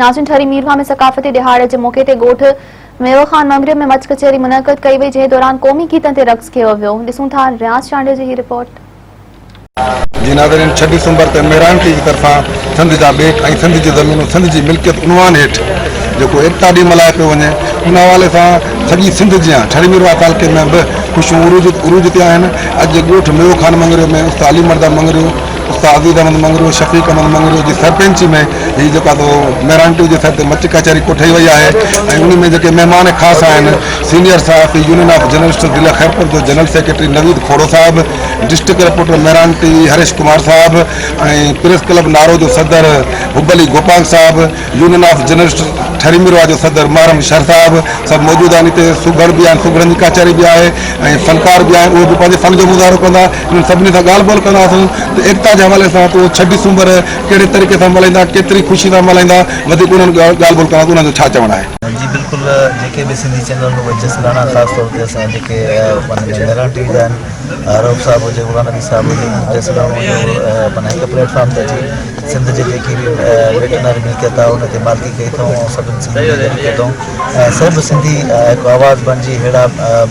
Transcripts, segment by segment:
ناظرين ٺري ميرواهه ۾ ثقافتي ڏهاڙي جي موقعي تي ڳوٺ ميوو خان مڱريو ۾ مچ ڪچهري منعقد ڪئي وئي جنهن دوران قومي گيتن تي رقص ڪيو ويو ڏسون ٿا رياض چانڊيو جي هي رپورٽ. جي ناظرين ڇهه ڊسمبر تي مهراڻ ٽي وي طرفان سنڌ جا ٻيٽ ۽ سنڌ جون زمينون سنڌ جي ملڪيت عنوان هيٺ جيڪو ايڪتا ڏينهن ملهايو پيو وڃي ان حوالي سان سڄي سنڌ جيان ٺري ميرواهه تعلقي ۾ به خوشيون عروج تي آهن اڄ ڳوٺ ميوو خان مڱريو ۾ استاد علي مردان مڱريو استاد عزيز احمد مڱريو، شفيق احمد مڱريو جي سرپئنچي ۾ هي جيڪو آهي سو مهراڻ ٽي وي جي سر تي مچ ڪچهري ڪوٺائي وئي آهي ۽ ان ۾ جيڪي مهمان خاص آهن سينيئر صحافي يونين آف جرنلسٽس ضلع خيرپور جو جنرل سيڪريٽري نويد کوڙو صاحب، district reporter Mehran T V Harish Kumar صاحب ۽ پريس ڪلب نارو جو صدر حب علي گوپانگ صاحب، union of journalists Thari Mirwah جو صدر محرم شر صاحب سڀ موجود آهن هتي سگهڙ به آهن سگهڙن جي ڪچهري به آهي ۽ فنڪار به آهن اهي به پنهنجي فن جو مظاهرو ڪندا انهن سڀني سان ڳالهه ٻولهه ڪنداسون ته ايڪتا جي حوالي سان ته اهو ڇهه ڊسمبر ڪهڙي طريقي سان ملهائيندا ڪيتري خوشي سان ملهائيندا وڌيڪ انهن ڳالهه ٻولهه ڪنداسون انهن جو ڇا چوڻ آهي. جي بلڪل جيڪي به سنڌي چينل اهي جسلاڻا خاص طور تي اسان جيڪي معنيٰ مهراڻ ٽي وي جا آهن رئوف صاحب هجي غلام نبي صاحب هجي جسلاڻو جو معنيٰ هڪ پليٽ فارم تي اچي سنڌ جي جيڪي به ٻيٽن واري ملڪيت آهي ان تي مالڪي ڪئي اٿئون ۽ سڀني سنڌين کي گڏ ڪيو اٿئون ۽ سڀ سنڌي هڪ آواز بڻجي ههڙا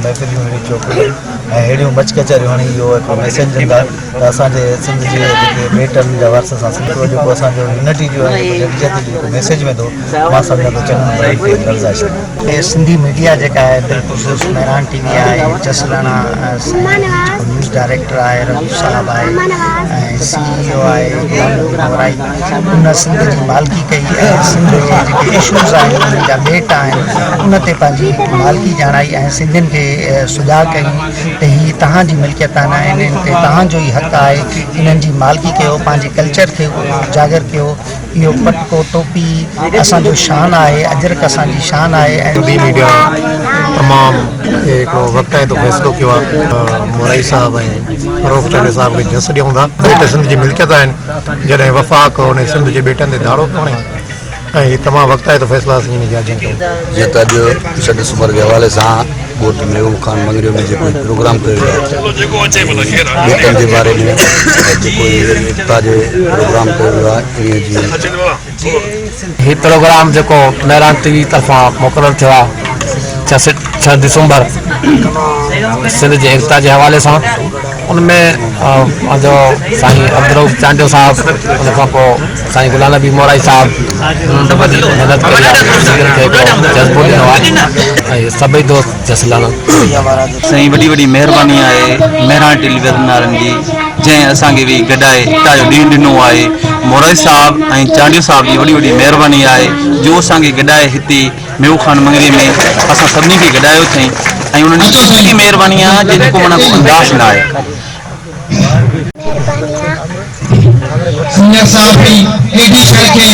محفليون ههڙيون چوڪڙيون ۽ ههڙيون مچ ڪچهريون هڻي اهو هڪڙو ميسيج ڏين ٿا ته اسان جي سنڌ جي جيڪي ٻيٽن جا وارث اسان سنڌ جو جيڪو اسان جو يونٽي جو ۽ جيڪو يڪجهتي جو جيڪو ميسيج ويندو مان سمجهان ٿو چڱن ڀلن کي ورزش هي سنڌي ميڊيا جيڪا آهي بالخصوص مهراڻ ٽي وي آهي جس لاڻا سائين جيڪو نيوز ڊائريڪٽر آهي رئوف صاحب آهي ۽ سي اي او آهي غلام نبي مورائي ان سنڌ جي مالڪي ڪئي ۽ سنڌ جي جيڪي اشوز آهن انهن جا ٻيٽ آهن ان تي پنهنجي مالڪي ڄاڻائي ۽ سنڌين کي سجاڳ ڪئي ته هي توهان جي ملڪيت آهن ۽ انهن تي توهان جو ئي حق آهي انهن جي مالڪي ڪيو پنهنجي ڪلچر کي اجاگر ڪيو اهو پٽڪو ٽوپي اسان جو شان آهي اجرڪ اسان جي شان آهي ۽. سنڌي ميڊيا تمام هڪڙو وقتائتو فيصلو ڪيو آهي مورائي صاحب ۽ فروخ چانڊيو صاحب کي جس ڏيون ٿا. ٻيٽ سنڌ جي ملڪيت آهن جڏهن وفاق ان سنڌ جي ٻيٽن تي ڌاڙو پيو هڻي ۽ هي تمام وقتائتو فيصلو اسين ان جي آجيان ڪيون ٿا. جيئن ته اڄ ڇهه ڊسمبر جي حوالي سان ڳوٺ ميوو خان مڱريو ۾ جيڪو هي پروگرام ڪيو ويو آهي ٻيٽن جي باري ۾ ۽ جيڪو هي ايڪتا جو پروگرام ڪيو ويو آهي انهي جي هي پروگرام جيڪو مهراڻ ٽي وي طرفان مقرر ٿيو آهي ڇهه ڊسمبر سنڌ جي ايڪتا جي حوالي سان ان ۾ پنهنجو سائين عبدالرئوف چانڊيو صاحب ان کان پوء سائين غلام نبي مورائي صاحب انهن وڏي محنت ڪئي آهي سنڌين کي هڪڙو جذبو ڏنو آهي ۽ سڀئي دوست جس لهن. سائين وڏي وڏي مهرباني آهي مهراڻ ٽيليويزن وارن جي جنهن اسان کي ويهي گڏائي ايڪتا جو ڏينهن ڏنو آهي مورائي صاحب ۽ چانڊيو صاحب جي وڏي وڏي مهرباني آهي جو اسان کي گڏائي هتي ميو خان مڱري ۾ اسان سڀني کي گڏايو اٿئين ۽ انهن جي ايتري مهرباني آهي جنهن جو ڪو معنيٰ ڪو انداز نه آهي. سينيئر صحافي اي ڊي شر کي.